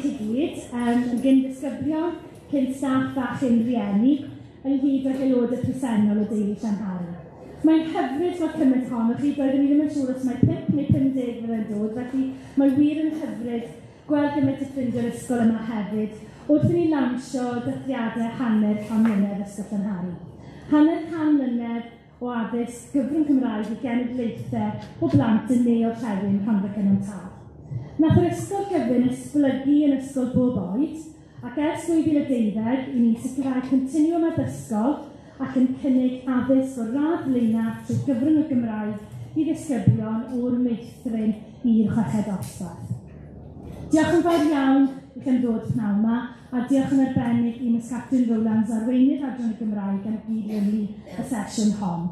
chi gyd, yn gyn ddisgyblion, cyn staff a chyn rieni, ynghyd ag aelodau presennol o deulu Llanhari. Mae'n hyfryd fod cymaint ohonoch chi, doeddwn i ddim yn siŵr os mae 5 neu 50 fyddai'n dod, felly mae wir yn hyfryd gweld gymaint o ffrindiau'r ysgol yma hefyd, wrth i ni lansio dathliadau 150 mlynedd Ysgol Llanhari. 150 mlynedd o addysg gyfrwng Cymraeg i genedlaethau o blant yn ne orllewin Rhondda Cynon Taf. Nath yr ysgol gyfun esblygu yn ysgol bob oed, ac ers 2012, i ni'n sicrhau continwwm addysgol ac yn cynnig addysg o'r radd flaenaf trwy gyfrwng y Gymraeg i ddisgyblion o'r meithrin i'r chweched dosbarth. Diolch yn fawr iawn i chi am ddod pnawn 'ma, a diolch yn arbennig i Miss Catrin Rowlands, arweinydd Adran y Gymraeg, am gyd-lynu y sesiwn hon.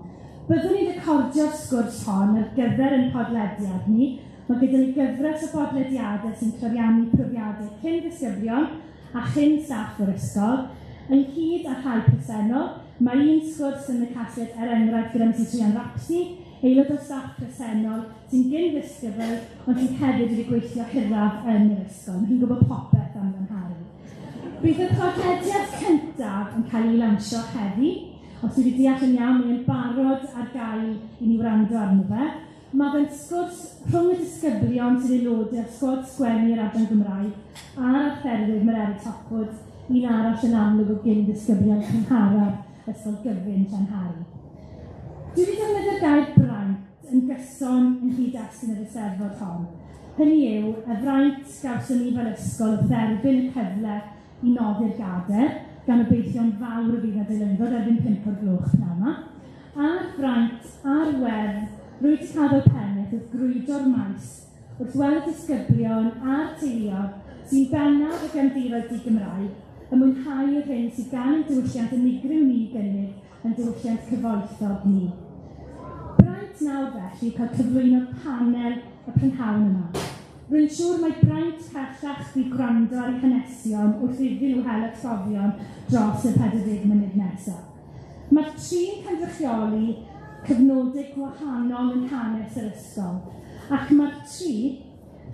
Byddwn ni'n recordio'r sgwrs hon ar gyfer ein podlediad ni. Mae gyda ni gyfres o bodlediadau sy'n cloriannu profiadau cyn ddisgyblion a chyn staff o'r ysgol, ynghyd â rhai presennol. Mae un sgwrs yn y casgliad, er enghraifft, gyda Mrs Rhian Rapsey, aelod o staff presennol sy'n gyn ddisgybl, ond sydd hefyd wedi gweithio hiraf yn yr ysgol. Mae hi'n gwybod popeth am Llanhari. Bydd y podlediad cyntaf yn cael ei lansio heddi. Os dwi wedi deall yn iawn, mae'n barod ar gael i ni wrando arno fe. Mae fe'n sgwrs rhwng y disgyblion sy'n aelodau o'r sgwad sgwennu yr Adran Gymraeg a'r arfferwyr Mererid Hopwood, un arall yn amlwg o gyn ddisgyblion cynharaf Ysgol Gyfun Llanhari. Dwi wedi defnyddio'r gair braint yn gyson yng nghyd-destun yr Eisteddfod hon. Hynny yw, y fraint gawson ni fel ysgol wrth dderbyn y cyfle i noddi'r gader, gan obeithio'n fawr y bydd 'na deilyngdod erbyn 5 o'r gloch pnawn 'ma. A'r fraint a'r wefr rwyt ti cael fel pennaeth wrth grwydro'r maes, wrth weld y disgyblion a'r teuluodd, sy'n bennaf o gefndiroedd di-Gymraeg, yn mwynhau yr hyn sydd gan ein diwylliant unigryw ni i gynnig yn diwylliant cyfoethog ni. Braint nawr felly yw cael cyflwyno panel y prynhawn yma. Rwy'n siŵr mai braint pellach fydd gwrando ar eu hanesion wrth iddyn nhw hel atgofion dros y 40 munud nesaf. Mae'r tri'n cynrychioli cyfnodau gwahanol yn hanes yr ysgol, ac mae'r tri,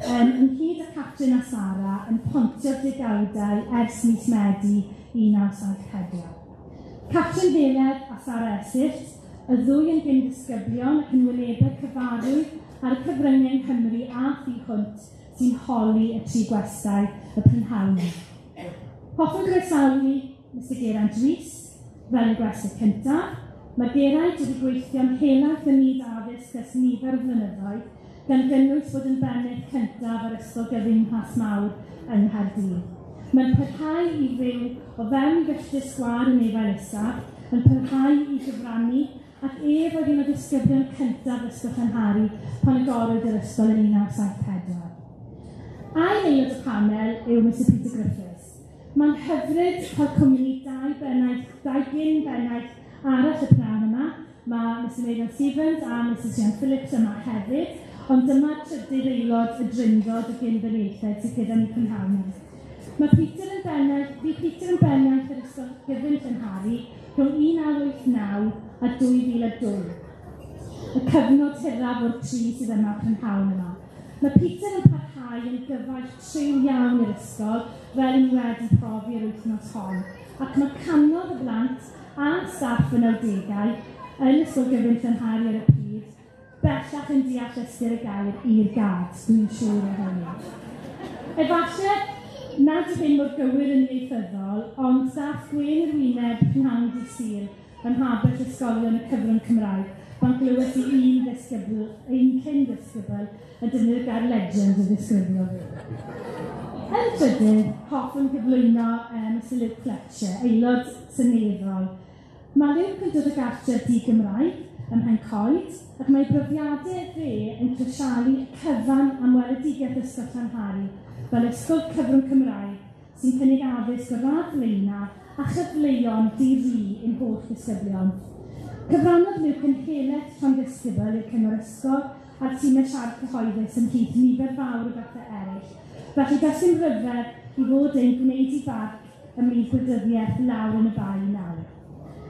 ynghyd â Catrin a Sara, yn pontio'r degawdau ers mis Medi 1974. Catrin Heledd a Sara Esyllt, y ddwy yn gyn-ddisgyblion ac yn wynebau cyfarwydd ar y cyfryngau yng Nghymru a thu hwnt sy'n holi y tri gwestai y prynhawn yma. Hoffwn groesawu Mister Geraint Rees fel ein gwestai cyntaf. Mae Geraint wedi gweithio'n helaeth ym myd addysg ers nifer o flynyddoedd, gan gynnwys bod yn bennaeth cyntaf ar Ysgol Gyfun Nghlas Mawr yng Nghaerdydd. Mae'n parhau i fyw o fewn filltir sgwâr yn Efail Isaf, yn parhau i gyfrannu, ac ef oedd un o ddisgyblion cyntaf Ysgol Llanhari pan agorwyd yr ysgol yn 1974. Ail aelod y panel yw Mister Peter Griffiths. Mae'n hyfryd cael cwmni dau bennaeth, dau gyn bennaeth arall y pnawn yma. Mae Mister Meirion Stevens a Misus Rhian Phillips yma hefyd, ond dyma trydydd aelod y Drindod y gyn benaethiaid sydd gyda ni prynhawn yma. Mae Peter yn bennaeth, bu Peter yn bennaeth yr Ysgol Gyfun Llanhari rhwng 1989 a 2002. Y cyfnod hiraf o'r tri sydd yma prynhawn yma. Mae Peter yn parhau yn gyfaill triw iawn i'r ysgol, fel i ni wedi profi yr wythnos hon, ac mae cannoedd o blant a staff y 90au yn Ysgol Gyfun Llanhari ar y pryd, bellach yn deall ystyr y gair i'r gad, dwi'n siŵr o hynny. Efallai nad yw hyn mor gywir yn ieithyddol, ond daeth gwên i'r wyneb prynhawn dydd Sul ym mhabell ysgolion y cyfrwng Cymraeg pan glywes i un ddisgybl, un cyn ddisgybl, yn defnyddio'r gair legend i ddisgrifio fi. Yn drydydd, hoffwn gyflwyno Mister Luke Fletcher, aelod seneddol. Mae Luke yn dod o gartref di-Gymraeg ym Mhencoed, ac mae ei brofiadau fe yn crisialu y cyfan am weledigaeth Ysgol Llanhari fel ysgol cyfrwng Cymraeg sy'n cynnig addysg o'r radd flaenaf a chyfleon di-ri i'n holl ddisgyblion. Cyfrannodd Luke yn helaeth tra'n ddisgybl i'r Cyngor Ysgol a'r timau siarad cyhoeddus ymhlith nifer fawr o bethau eraill, felly does dim rhyfedd i fod e'n gwneud ei farc ym myd gwleidyddiaeth lawr yn y Bae nawr.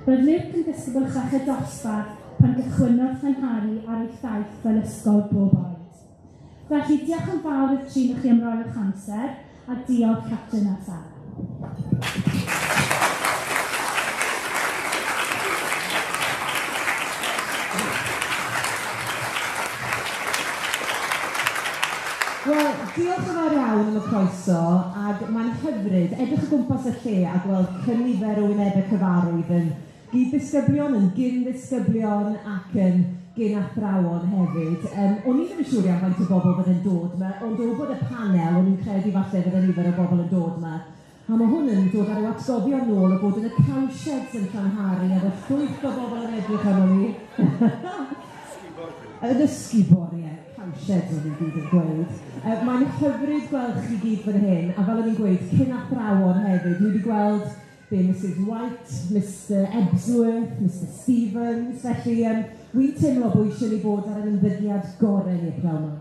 Roedd Luke yn ddisgybl chweched dosbarth pan gychwynnodd Llanhari ar ei thaith fel ysgol bob oed. Felly, diolch yn fawr i'r tri o chi am roi o'ch amser. a diolch Catrin a Sara. Wel, diolch yn fawr iawn am y croeso, ac mae'n hyfryd edrych o gwmpas y lle a gweld cynifer o wynebau cyfarwydd yn gyd-ddisgyblion, yn gyn-ddisgyblion ac yn gyn-athrawon hefyd. O'n i ddim yn siŵr iawn faint o bobl fydde'n dod 'ma, ond o bod y panel, o'n i'n credu falle fydde nifer o bobl yn dod 'ma. A ma' hwn yn dod â ryw atgofion nôl o bod yn y cowsheds yn Llanhari efo llwyth o bobl yn edrych arno ni. Yn y sgubor, ie, cowsheds o'n i gyd yn gweud. Mae'n hyfryd gweld chi gyd fan hyn, a fel o'n i'n gweud, cyn athrawon hefyd, dwi wedi gweld be Mrs White, Mr Ebsworth, Mr Stevens, felly wi'n teimlo bod eisiau ni bod ar yr ymddygiad gorau ni'r pnawn 'ma.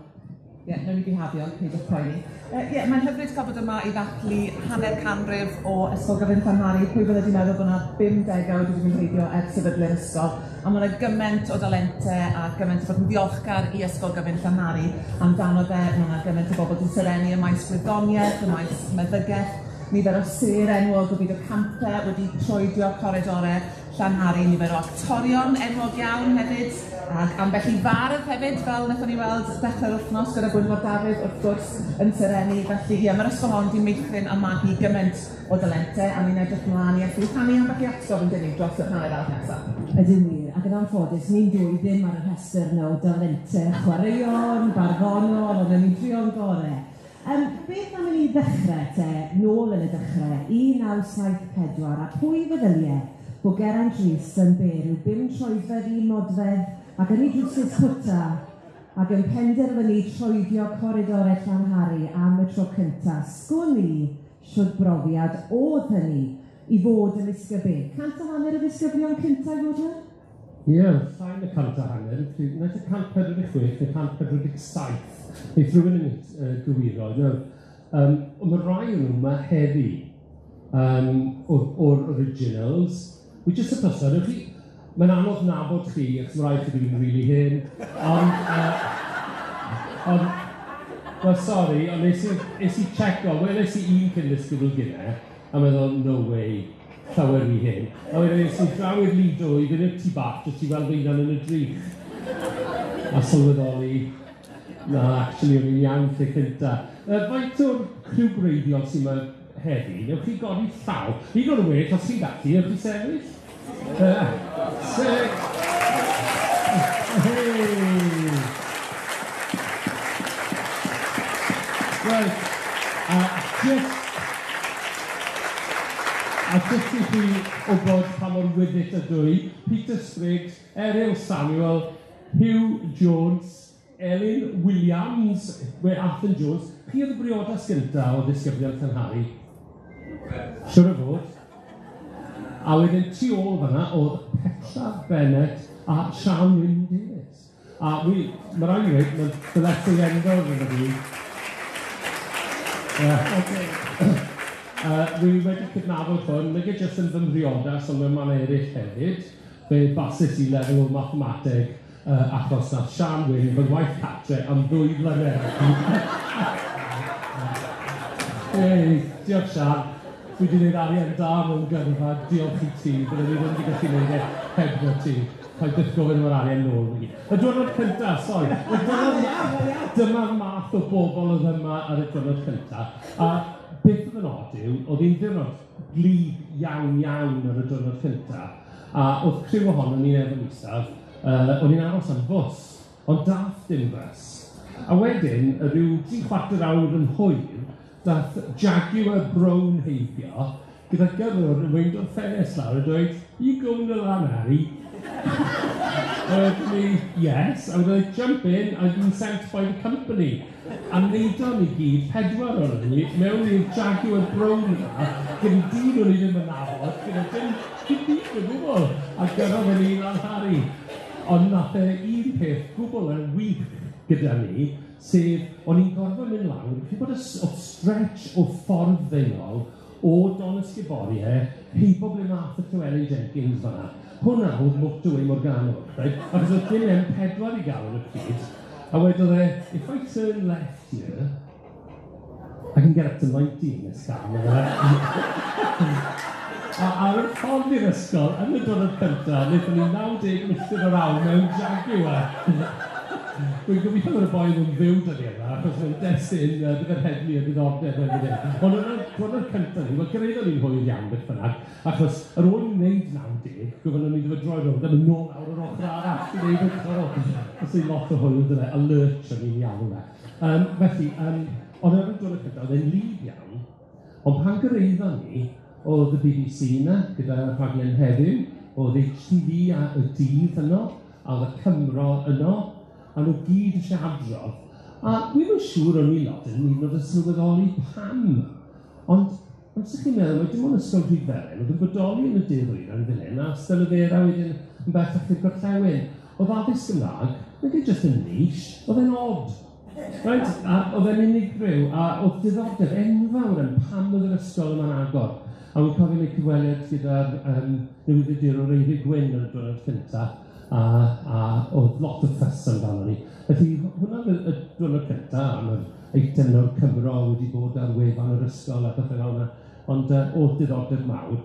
Ie, yeah, nawn ni bihafio, peidiwch poeni. Ie, mae'n hyfryd cael bod yma i ddathlu hanner canrif o Ysgol Gyfun Llanhari. Pwy fydde wedi meddwl bod yna 5 degawd wedi mynd heibio ers sefydlu'r ysgol. A mae yna gymaint o dalente a gymaint o fod yn ddiolchgar i Ysgol Gyfun Llanhari amdano fe. Mae yna gymaint o bobl wedi serennu ym maes gwyddoniaeth, ym maes meddygaeth, nifer o sêr enwog o byd y campau wedi troedio coridorau Llanhari, nifer o actorion enwog iawn hefyd, ac ambell i fardd hefyd, fel wnaethon ni weld dechrau'r wythnos gyda Gwynfor Dafydd, wrth gwrs, yn serennu. Felly ie, mae'r ysgol hon 'di meithrin a magu gymaint o dalente, a ni'n edrych mlaen i allu rhannu ambell i atgof yn dyn ni dros yr hanner awr nesaf. Ydyn wir, ac yn anffodus, ni'n dwy ddim ar y rhestr 'na o dalente chwaraeon, barddonol, ond ni'n trio'n gore. Beth am i ni ddechrau te, nôl yn y dechrau, 1974, a pwy feddylie bod Geraint Rhys yn be, rhyw 5 troedfedd 1 modfedd, ac yn ei drwsus cwta, ac yn penderfynu troedio coridorau Llanhari am y tro cynta. Sgwn i shwd brofiad oedd hynny i fod yn ddisgybl. 150 o ddisgyblion cynta i fod yna? Ie, llai na 150, naeth y 146 neu 147, neith rhywun yn gywiro. Ond mae rai o'n nhw yma heddi, o'r originals. Wi jyst y prysur, ewch chi, mae'n anodd nabod chi, achos mae rai chi wedi mynd rili hyn, ond, well, sori, ond nes i checo, weles i un cyn ddisgybl gyda, a meddwl, no way, llawer rhy hyn. A wedyn nes i draw i'r Lido i fynd i'r tŷ bach, jyst i weld fy hunan yn y drych. A sylweddoli, na, actually, o'n i'n iawn lle cynta. Faint o'r criw gwreiddiol sy'n yma heddi, newch chi godi llaw. Hyd yn oed yn well, os chi'n gallu, newch chi sefyll. Sefyll. Hey! Right, a just i chi wybod pa mor wyddit ydw i, Peter Spriggs, Eryl Samuel, Hugh Jones, Elin Williams, we Athen Jones. Chi oedd y briodas gynta o ddisgyblion Llanhari? Siwr o fod. A wedyn tu ôl fan'na oedd Petra Bennett a Sian Wyn Davies. A wi, mae rhaid i weud, mae'n dyletswydd enfawr gyda fi. Okay. Wi wedi cydnabod hwn, nag e jyst yn fy mhriodas, ond mewn man eraill hefyd. Fe bases i lefel o mathemateg achos nath Sian Wyn fy ngwaith cartre am 2 flynedd. Hey, diolch Sian. Dwi wedi gwneud arian da mewn gyrfa, diolch i ti. Byddwn i ddim wedi gallu gwneud e hebddo ti. Paid byth gofyn am yr arian nôl. Y diwrnod cyntaf, sori. Dyma'r math o bobl oedd yma ar y diwrnod cyntaf. A beth oedd yn od yw, oedd hi'n diwrnod gwlyb iawn iawn ar y diwrnod cyntaf. A oedd criw ohonon ni'n efo isaf, o'n i'n aros am fws, ond dath dim bws. A wedyn, rhyw 3/4 awr yn hwyr, dath Jaguar Brown heibio, gyda gyrrwr yn weindo'r ffenest lawr a dweud, You going to Llanhari? A wedyn ni, yes, a wedyn ni, jump in, I've been sent by the company. A neidon ni gyd, 4 ohonon ni, mewn i'r Jaguar Brown yma, gyda dyn o'n i ddim yn nabod, gyda dim byd o gwbl, a gyrrodd e ni i Lanhari. Ond nath e un peth gwbl yn wych gyda ni, sef o'n i'n gorfod mynd lawr, chi'n gwbod y stretch o ffordd ddeuol o Don Ysguboriau, heibo ble nath y Llewelyn Jenkins fan'na. Hwnna oedd motorway Morgannwg, right? Achos oedd dim M4 i gael ar y pryd. A wedodd e, if I turn left here, I can get up to 90 in this car. A ar y ffordd i'r ysgol, yn y diwrnod cyntaf, wnaethon ni 90 milltir yr awr mewn Jaguar. Dwi'n gobeithio bod y boi yn fyw dyddiau yma, achos mae'n destun bydd yr heddlu yn diddordeb hefyd hyn. Ond yn y diwrnod cyntaf ni, wel gyraeddon ni'n hwyr iawn beth bynnag, achos ar ôl i ni wneud 90, gofynnon ni iddo fe droi rownd a mynd nôl lawr yr ochr arall i wneud y tro. Felly lot o hwyl gyda a lurch o'n i'n iawn fe. Felly, ond ar y diwrnod cyntaf, oedd e'n wlyb iawn, ond pan gyraeddon ni, oedd y BBC yna gyda rhaglen heddiw, oedd HTV a y dydd yno, a oedd y Cymro yno, a nhw gyd eisiau adrodd. A dwi'm yn siŵr o'n i lot yn hyd yn oed yn sylweddoli pam. Ond os ydych chi'n meddwl, mae dim ond Ysgol Rhydfelen oedd yn bodoli yn y de ddwyrain fan hyn, a Ystalyfera wedyn yn bellach i'r gorllewin. Oedd addysg Gymraeg, nid e jyst yn niche, oedd e'n odd. Right? A oedd e'n unigryw, a oedd diddordeb enfawr yn pam oedd yr ysgol yma'n agor. A wi'n cofio gwneud cyfweliad gyda'r newyddiadurwr Eirig Wyn yn y diwrnod cyntaf, a oedd lot o fuss amdano ni. Felly hwnna oedd y diwrnod cyntaf, a mae'r eitem o'r Cymro wedi bod ar wefan yr ysgol a pethau fel yna, ond oedd diddordeb mawr.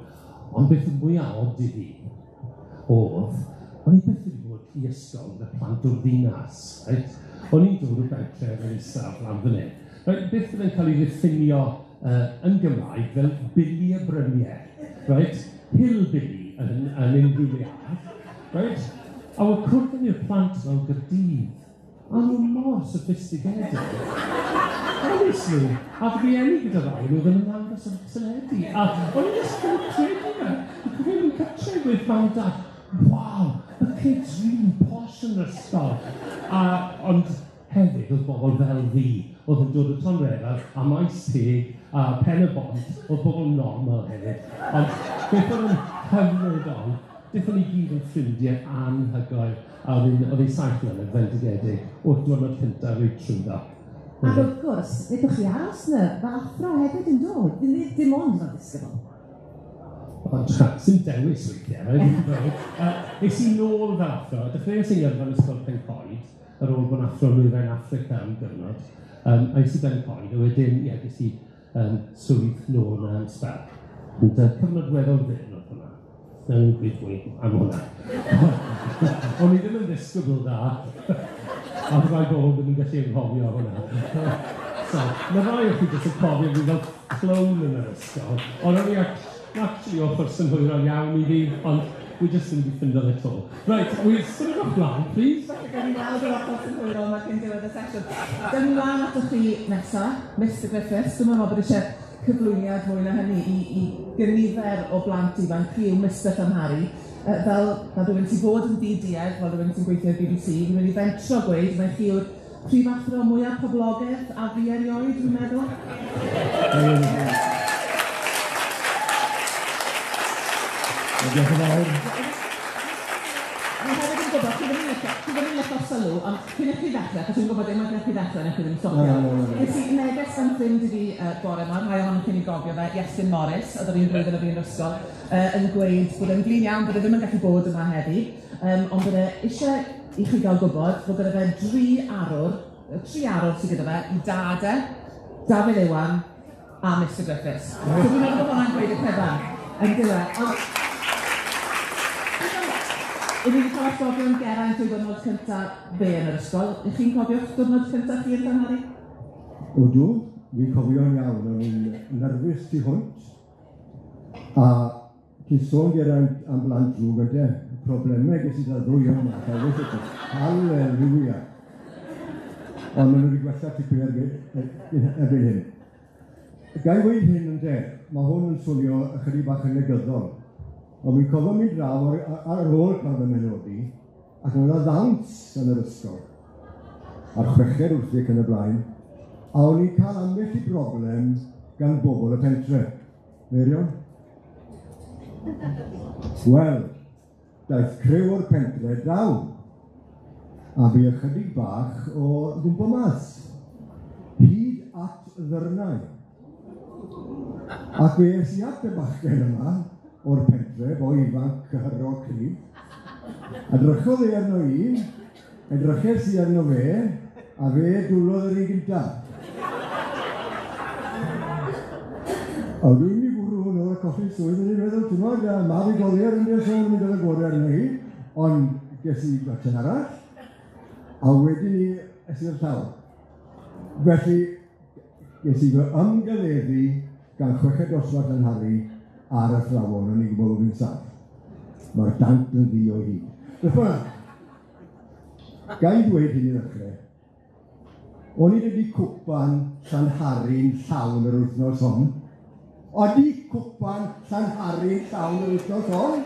Ond beth mwyaf od i fi oedd, o'n i byth wedi bod i ysgol gyda plant o'r ddinas, right? O'n i'n dod o bentref yn isaf lan fan hyn. Right, beth fydde'n cael ei ddiffinio yn Gymraeg fel Billy y Bryniau, right? Hillbilly yn unrhyw le arall, right? A oedd cwrdd ni'r plant mewn Gaerdydd, a nhw mor sophistigedig. Honestly, a fy rhieni gyda rai, nhw ddim yn ddangos ar teledu. A o'n i'n just yn credu fe. Dwi'n cofio mynd cartre with mam a dad, wow, the kids really posh yn yr ysgol. A, ond hefyd, oedd bobl fel fi, oedd yn dod o Tonrefel a Maes Teg a Pen y Bont, oedd bobl normal hefyd. Ond beth oedd yn hyfryd ond, daethon ni gyd yn ffrindiau anhygoel, a oedd hi'n 7 mlynedd fendigedig o'r diwrnod cyntaf reit trwyddo. Ac wrth gwrs, wnaethoch chi aros yna fel athro hefyd yn dod, dim ond fel disgybl. Ond sy'n dewis weithiau, right? Es i nôl fel athro, dechreuais i yrfa yn Ysgol Pencoed, ar ôl bod yn athro Nwyrain Affrica am gyfnod. A es i Bencoed, a wedyn, ie, ges i swydd nôl yna am sbel. Ond cyfnod weddol fyr oedd hwnna. Nawn ni'n gweud mwy am hwnna. O'n i ddim yn ddisgybl dda, a oedd rhai bobl ddim yn gallu anghofio hwnna. So, mae rai o chi jyst yn cofio fi fel clown yn yr ysgol, ond o'n i actually ochr synhwyrol iawn i fi, ond we just ddim wedi ffindo fe to. Right, we symud o'ch blaen, please. Falle gawn ni weld yr ochr synhwyrol yma cyn diwedd y sesiwn. Dyn ni mlaen atoch chi nesa, Mr Griffiths. Dwi'n meddwl bod eisiau cyflwyniad mwy na hynny i gynifer o blant ifanc. Chi yw Mr Llanhari. Fel rhywun sy'n bod yn ddi-duedd, fel rhywun sy'n gweithio i'r BBC, fi'n mynd i fentro gweud mai chi yw'r prifathro mwyaf poblogaidd a fi erioed, dwi'n meddwl. Diolch yn fawr. Fi hefyd yn gwybod, chi ddim yn licio, chi ddim yn licio sylw, ond cyn i chi ddechrau, achos dwi'n gwybod unwaith i chi ddechrau, newch chi ddim stopio. Nes i neges gan ffrind i fi bore yma, rhai ohonoch chi'n ei gofio fe, Iestyn Morris, oedd yr un blwyddyn o fi yn yr ysgol, yn gweud bod e'n flin iawn, bod e ddim yn gallu bod yma heddi, ond bod e eisiau i chi gael gwybod bod gyda fe dri arwr, tri arwr sydd gyda fe, i dad e, Dafydd Iwan a Mr Griffiths. So dwi'n meddwl bod hwnna'n gweud y cyfan, yn dyw e. Ond I ni wedi cael atgofion Geraint o'i ddiwrnod cyntaf fe yn yr ysgol. Ych chi'n cofio'ch diwrnod cyntaf chi yn Llanhari? Odw, fi'n cofio'n iawn. O'n i'n nerfus tu hwnt. A ti'n sôn Geraint am blant drwg ynte, problemau ges i 'da'r ddwy yma, haleluia. Ond maen nhw wedi gwella tipyn erbyn hyn. Ga i weud hyn ynte, mae hwn yn swnio ychydig bach yn negyddol. Ond fi'n cofio mynd draw ar ôl cael fy mhenodi, ac oedd 'na ddawns yn yr ysgol, a'r chweched wrthi ac yn y blaen, a o'n i'n cael ambell i broblem gan bobl y pentre. Meirion? Wel, daeth criw o'r pentre draw, a bu ychydig bach o gwmpo mas, hyd at ddyrnau. Ac fe es i at y bachgen yma o'r pentre, boi ifanc cyhyrog cryf, a drychodd e arno i, edryches i arno fe, a fe dwlodd yr un gyntaf. A dwi'n mynd i bwrw hwn o'r colli swydd, o'n i'n meddwl, ti'n gwbod, ma' fi goliau yn dweud sôn yn dod y gorau arno hi, ond ges i gwatsiad arall, a wedyn ni es i'r llawr. Felly, ges i fy ymgeleddu gan chweched dosbarth Llanhari ar y athrawon, o'n i'n gwybod bod fi'n saff. Mae'r dant yn ddu o hyd. Beth bynnag, ga i ddweud hyn i ddechrau, o'n i wedi cwpan Llanhari'n llawn yr wythnos hon. Odi cwpan Llanhari'n llawn yr wythnos hon?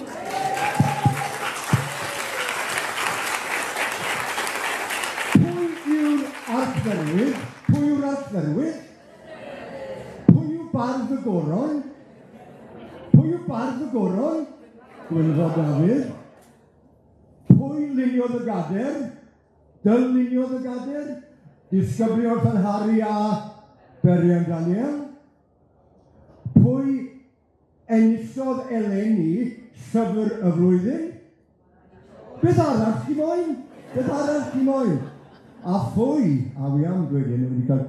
Pwy yw'r archdderwydd? Pwy yw'r archdderwydd? Pwy yw bardd y goron? Pwy yw bardd y goron? Gwynfor Dafydd. Pwy luniodd y gader? Dyluniodd y gader? Disgyblion Llanhari a Berian Daniel. Pwy enillodd eleni llyfr y flwyddyn? Beth arall ti moyn? Beth arall ti moyn? A phwy, a wi am dweud hyn, wedi cael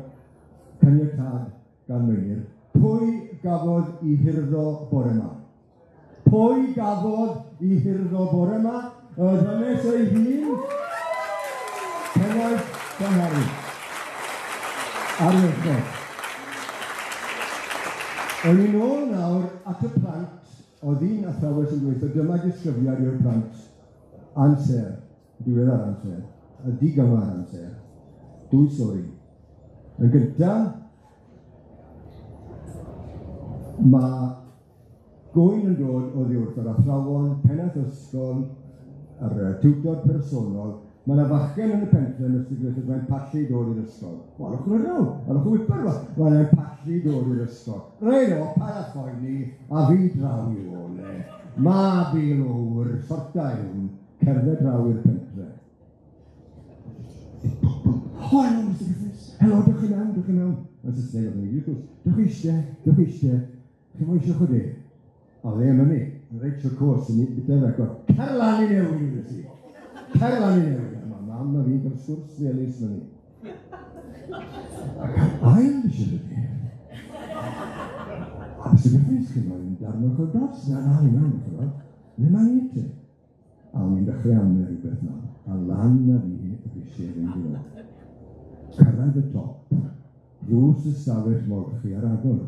caniatâd gan Meinir, pwy gafodd 'i hurddo bore 'ma? Pwy gafodd 'i hurddo bore 'ma? Y ddynes ei hun, Pennaeth Llanhari. Ardderchog. O'n i'n ôl nawr at y plant, oedd un athrawes yn gweithio, dyma disgrifiad i'r plant, amser, diweddar amser, y digymar amser, dwy stori. Yn gynta, ma' gŵyn yn dod oddi wrth yr athrawon, pennaeth ysgol, yr tiwtor personol, ma' 'na fachgen yn y pentre yn Ystrad Fflint mae'n pallu dod i'r ysgol. Wel, o'ch nhw, o'ch wypr, mae'n pallu dod i'r ysgol. Reit o, paid â phoeni, a fi draw i ôl e. Ma' Bil Owr, sorta hwn, cerdded draw i'r pentre. Oh, hello, Mr Griffiths. Helo, dewch i mewn, dewch i mewn. Mae'n Saesneg oedd yn wrth gwrs. Dewch i eistedd, dewch i eistedd. Chi moyn eisiau chwde? O, dde am hynny. Reit o'r cwrs, yn i record. Cer lan i newid, wnes i. Cer lan i newid. A mae mam a fi'n cael sgwrs felys fyny. Ac ail eisiau dydy. A Mr Griffiths, chi moyn darn o'ch o dos? Na, na, ni'n mewn, chi'n Le mae'n i ti? A o'n i'n dechrau am rhywbeth nawr. A lan a fi y grisiau fynd i ôl. Cyrraedd y top, drws y stafell molchi ar agor.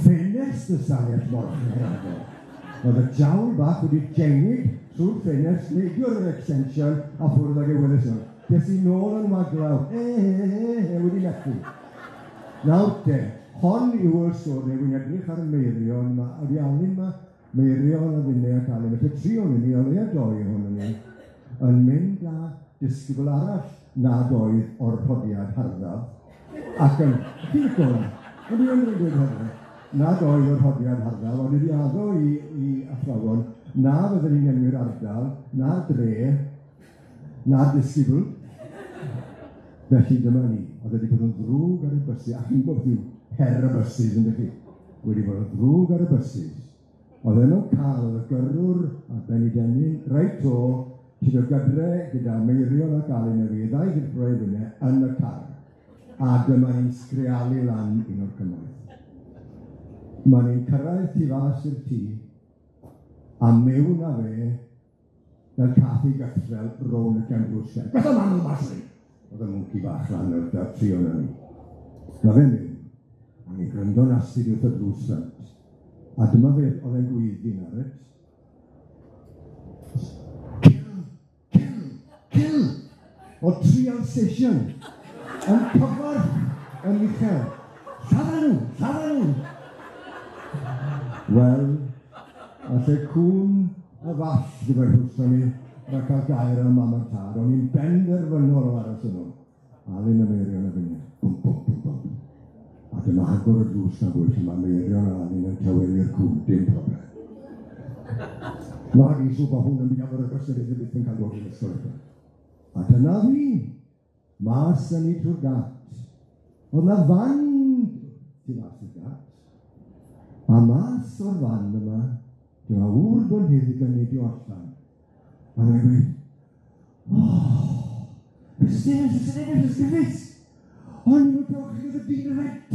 Ffenest y stafell molchi ar agor. Oedd y jawl bach wedi jengig trwy'r ffenest, neidio ar yr extension a ffwrdd ag e weles i. Des i nôl yn waglaw, he he he he, wedi methu. Nawr te, hon yw y stori, wi'n edrych ar Meirion, ma' ydi Alun 'ma? Meirion a finne ac Alun, felly tri ohonon ni, o leia doi ohonon ni, yn mynd â disgybl arall nad oedd o'r rhodiad harddaf, ac yn, chi'n licio hwnna? Ond dwi yn dweud hynny, nad oedd o'r rhodiad harddaf, ond wedi addo i athrawon na fydden ni'n enwi'r ardal, na'r dre, na'r disgybl. Felly dyma ni, oedd wedi bod yn ddrwg ar y bysus, a chi'n gwybod beth yw her y bysus, yn chi? Wedi bod yn ddrwg ar y bysus. Oedd e'n cael y gyrrwr ar ben ei dennyn, reit o, sydd o gydre gyda Meirion ac Alun a fi, y ddau ddirprwy finne, yn y car. A dyma ni'n sgrialu lan un o'r cymoedd. Ma' ni'n cyrraedd tu fas i'r tŷ, a mewn â fe, fel cath i gythrel rownd y cefn drws cefn. Beth am aml mas ni? Oedd y mwnci bach lan o'r da'r tri ohonon ni. Ma' fe mewn, a ni'n gwrando'n astud wrth y drws ffrynt. A dyma fe, oedd e'n gweiddi nawr, reit? Kill! Kill! Kill! O'dd tri Alsatian yn cyfarth yn uchel. Lladda nhw! Lladda nhw! Wel, alle cŵn y fall ddim yn rhwystro ni rhag cael gair am mam a'r tad, o'n i'n benderfynol o aros yno. Alun a Meirion a finne, bwm, bwm, bwm, bwm. A dyma agor y drws gan bwyll, a ma' Meirion a Alun yn tawelu'r cŵn, dim problem. Nag i, siŵr bo' hwn yn mynd i agor y drws a byth yn cael dod i'r ysgol eto. A dyna fi, mas â ni trwy'r gat. O'dd 'na fan tu fas i'r gat. A mas o'r fan yma, dyma ŵr bonheddig yn neidio allan. A mae'n gweud, oh, Mr Davies, Mr Davies, Mr Davies, o'n i'n gwybod chi oedd y dyn rent.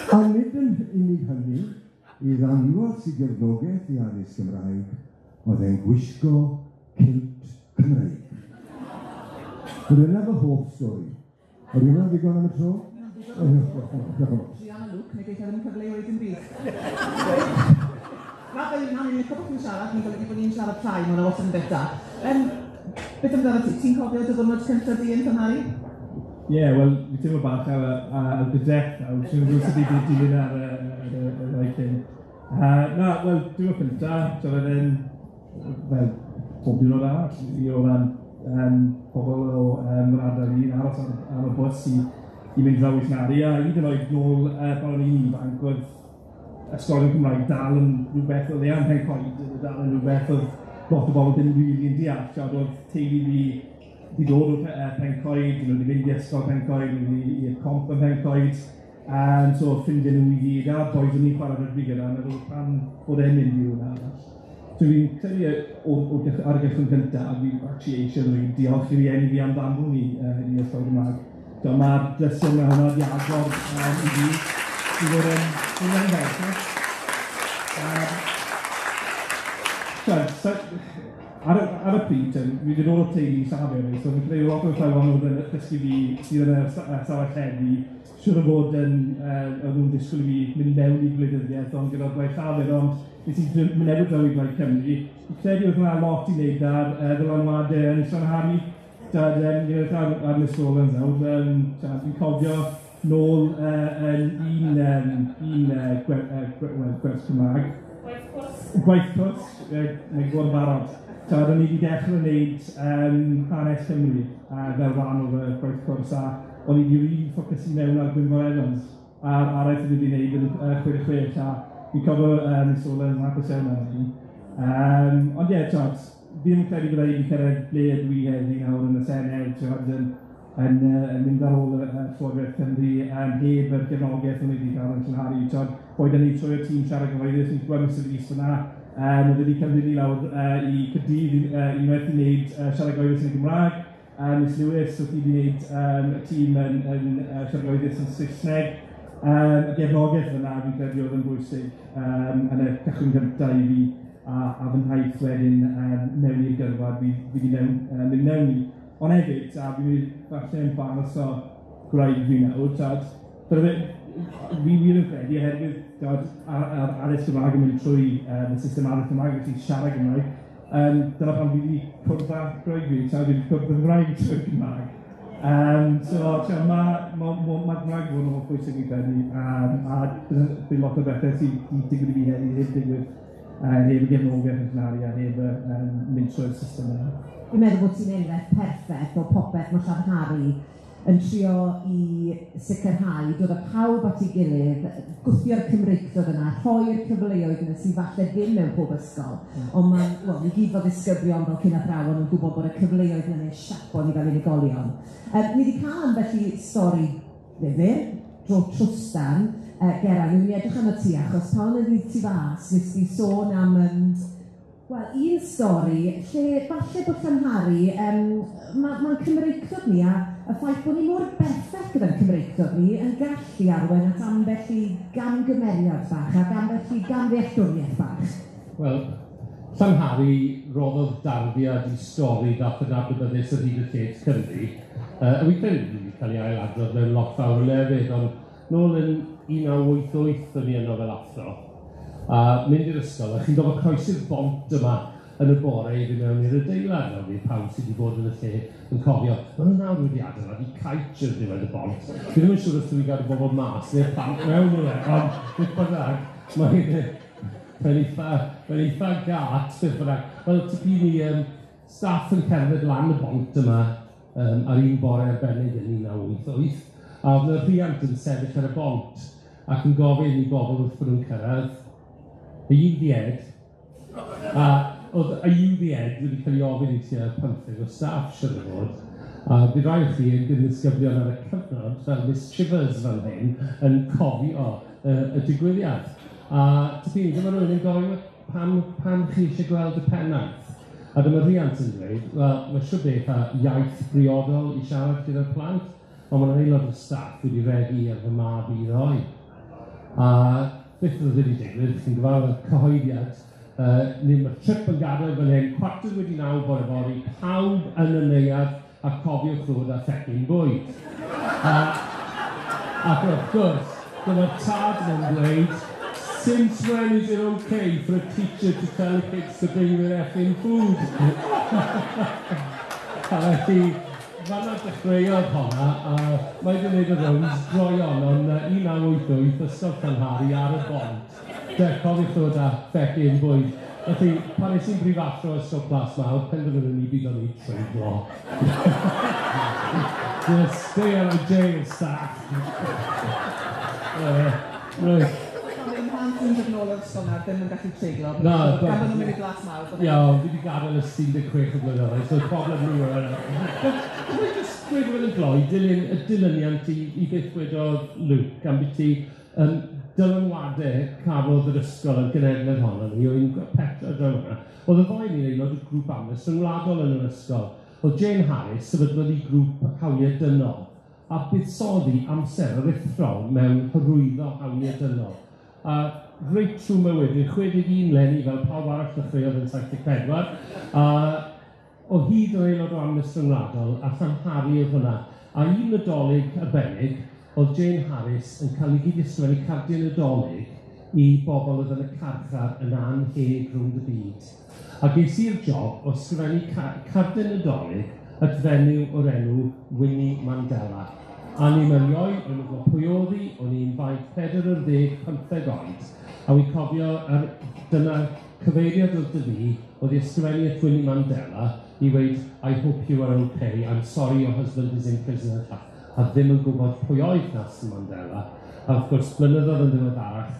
A nid yn unig hynny, i ddangos i gefnogaeth i addysg Gymraeg, oedd e'n gwisgo kilt Cymreig. Dyna fy hoff stori. Ydy hwnna'n ddigon am y tro? Druan â lwc, neu geith e ddim cyfle i weud dim byd. Na, fel na, ni'n licio bod chi'n siarad, ni'n golygu bod ni'n siarad llai, ma' hwnna wastad yn beth da. Beth amdano ti? Ti'n cofio dy ddiwrnod cyntaf di yn Llanhari? Ie, yeah, wel, fi teimlo bach ar gydrech nawr, sy'n gwybod sut i dilyn ar y ddau cyn. Na, wel, diwrnod cyntaf, so oedd e'n, fel, pob diwrnod arall, i o ran pobl o yr ardal i'n aros ar y bws i mynd draw i Llanhari, a hyd yn oed nôl pan o'n i'n ifanc, oedd ysgolion Cymraeg dal yn rhywbeth oedd e am Pencoed, oedd e dal yn rhywbeth oedd lot o bobl ddim rili'n deall, ti'od, oedd teulu fi wedi dod o Pencoed, nhw wedi mynd i ysgol Pencoed, nhw wedi i'r comp yn Pencoed, so ffrindiau nhw i gyd, a boys o'n i'n chwarae rygbi gyda, meddwl pam bod e'n mynd i rhywun arall. So fi'n credu ar y gychwyn cyntaf, fi actually eisiau dweud diolch i rieni fi am ddanfon fi i ysgol Gymraeg. So mae'r drysau yma hwnna wedi agor i fi, i fod yn ymwneud. Ar y pryd, fi wedi dod o teulu Llafur, so fi'n credu lot o'r llawon oedd yn dysgu fi sydd yn y stafell heddi, siŵr o fod yn, oedd nhw'n disgwyl i fi mynd mewn i gwleidyddiaeth, ond gyda'r Blaid Llafur, ond nes i newid draw i Blaid Cymru. Fi'n credu oedd hwnna lot i wneud ar ddylanwadau yn Llanhari, ar Miss Rowlands nawr, fi'n cofio nôl yn un gwers Cymraeg. Gwaith cwrs, mae'n gwybod yn barod. O'n i wedi dechrau wneud hanes Cymru fel rhan o'r gwaith cwrs, a o'n i wedi rili ffocysu mewn ar Gwynfor Evans a'r araith oedd wedi wneud yn 66, a fi'n cofio Miss Rowlands yn hapus iawn ar hynny. Ond ie, fi ddim yn credu bydda i wedi cyrraedd ble ydw i heddi nawr yn y Senedd, t'wod, yn mynd ar ôl y Llywodraeth Cymru, heb yr gefnogaeth o'n i wedi cael yn Llanhari, t'wod, boed hynny trwy'r tîm siarad cyhoeddus, ni'n gweld Mr Rees fyna, oedd wedi cymryd ni lawr i Caerdydd unwaith i wneud siarad cyhoeddus yn y Gymraeg, Miss Lewis oedd wedi wneud y tîm yn siarad cyhoeddus yn Saesneg. Y gefnogaeth fyna fi'n credu oedd yn bwysig yn y cychwyn cyntaf i fi a fy nhaith wedyn mewn i'r gyrfa fi wedi mynd mewn i. Ond hefyd, a fi'n mynd falle yn balanso gwraig fi nawr, t'wod, fi wir yn credu oherwydd t'wod, ar addysg Gymraeg yn mynd trwy y system addysg Gymraeg, felly siarad Gymraeg, dyna pam fi wedi cwrdd â gwraig fi, t'wod, fi wedi cwrdd â gwraig trwy'r Gymraeg. So, ma' Gymraeg fod yn holl bwysig fi'n credu, a bydd lot o bethau sydd wedi digwydd i fi heddi heb digwydd heb y gefnogaeth yn Llanhari a heb mynd trwy'r system yna. Fi'n meddwl bod ti'n enghraifft perffaith o popeth mae Llanhari yn trio i sicrhau dod â pawb at ei gilydd, gwthio'r Cymreictod yna, rhoi'r cyfleoedd yna sydd falle ddim mewn pob ysgol. Ond mae'n, wel, ni gyd fel disgyblion, fel cyn athrawon yn gwybod bod y cyfleoedd yna'n siapo ni fel unigolion. Ni wedi cael ambell i stori ddifyr, dro trwstan, Geraint, ni'n edrych arno ti, achos pan oedd ti fas, nes ti sôn am wel, un stori lle falle bod Llanhari, mae'n Cymreictod ni a y ffaith bod ni mor berffaith gyda'n Cymreictod ni yn gallu arwain at ambell i gamgymeriad bach ac ambell i gamddealltwriaeth bach. Wel, Llanhari roddodd darddiad i stori ddath yn adnabyddus ar hyd y lled Cymru. A fi'n credu bod wedi cael ei ailadrodd mewn lot fawr o lefydd, ond nôl yn 1988 o'n i yno fel athro, a mynd i'r ysgol, a chi'n gorfod croesi'r bont yma yn y bore i fynd mewn i'r adeilad. Nawr, bydd pawb sydd wedi bod yn y lle yn cofio, maen nhw nawr wedi adeiladu caets ar ddiwedd y bont. Fi ddim yn siŵr os dwi wedi gadw bobl mas neu'r plant mewn o le, ond beth bynnag, mae'n eitha gat, beth bynnag. Wel, tipyn i staff yn cerdded lan y bont yma ar un bore arbennig yn 1988, a oedd yna rhiant yn sefyll ar y bont ac yn gofyn i bobl wrth bod nhw'n cyrraedd, "Are you the head?" A oedd "Are you the head?" wedi cael ei ofyn i tua 15 o staff, siŵr o fod. A bydd rai o chi yn gyn-ddisgyblion ar y cyfnod, fel Miss Chivers fan hyn, yn cofio y digwyddiad. A tipyn, dyma rhywun yn gofyn, pam chi eisiau gweld y pennaeth? A dyma rhiant yn dweud, wel, mae siŵr beth a iaith briodol i siarad gyda'r plant, ond mae'n aelod o staff wedi regi ar fy mab i ddoe. A beth oedd wedi digwydd, chi'n gyfarwydd y cyhoeddiad, ni mae'r trip yn gadael fan hyn, 9:15 bore fory, pawb yn y neuadd, a cofiwch ddod â phecyn bwyd. Ac wrth gwrs, dyma'r tad yn dweud, since when is it okay for a teacher to tell the kids to bring their effing food? A felly, fanna dechreuodd honna, a mae wedi gwneud y rounds droion, ond 1988, Ysgol Llanhari ar y bont. De, cofiwch ddod â phecyn bwyd. Felly, pan es i'n brifathro Ysgol Plas Mawr, penderfynon ni byd o'n i treiglo. Just stay out of jail, staff. Right. Mae'n plant yn dod nôl o'r ysgol nawr, ddim yn gallu treiglo. Na, Gan bod nhw'n mynd i Blas Mawr. Ia, fi wedi gadael ers 16 o blynyddoedd, so problem nhw yw hwnna. Dwi'n just gweud rhywbeth yn gloi, dilyn y dilyniant i beth wedodd Luke, am biti dylanwadau cafodd yr ysgol a'r genedlaeth honno ni, o'n i'n Petra draw hwnna. Oedd y ddoi ni'n aelod o grŵp Amnesty rhyngwladol yn yr ysgol. Oedd Jane Harris sefydlodd i grŵp hawliau dynol a buddsoddi amser aruthrol mewn hyrwyddo hawliau dynol. A reit trwy mywyd, fi'n 61 leni fel pawb arall ddechreuodd yn 74, a o hyd yn aelod o Amnesty Rhyngwladol, a Llanhari oedd hwnna. A un Nadolig arbennig, oedd Jane Harris yn cael ei gyd-ysgrifennu cardiau Nadolig i bobl oedd yn y carchar yn anheg rownd y byd. A ges i'r job o ysgrifennu cardiau Nadolig at fenyw o'r enw Winnie Mandela. A ni'n erioed, o'n i'n gwybod pwy oedd hi, o'n i'n faint 45 oed. A wi'n cofio, dyna cyfeiriad oedd dy fi, oedd i ysgrifennu at Winnie Mandela i weud, I hope you are okay, I'm sorry your husband is in prison. A ddim yn gwybod pwy oedd Nelson Mandela. A wrth gwrs, blynyddoedd yn ddiweddarach,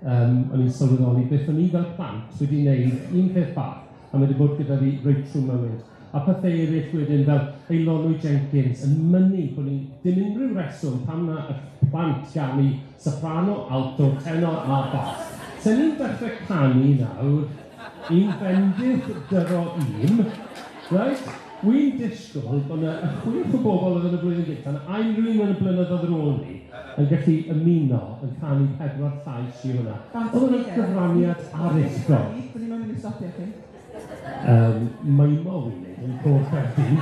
o'n i'n sylweddoli beth o'n i fel plant wedi wneud un peth bach, a mae wedi bod gyda fi reit trwy mywyd. A pethau eraill wedyn fel Eilonwy Jenkins yn mynnu bod ni dim unrhyw reswm pam na y plant ganu soprano, alto, tenor a bass. Se ni'n dechrau canu nawr, un bendith dyro un, right? Wy'n disgwyl bod yna y 6 o bobl oedd yn y blwyddyn gyntaf, a unrhyw un yn y blynyddoedd ar ôl ni, yn gallu ymuno yn canu 4 llais i hwnna. Oedd hwnna'n gyfraniad aruthrol. Dyn ni'n mynd i stopio chi. Meimo fi'n neud yn Côr Caerdydd.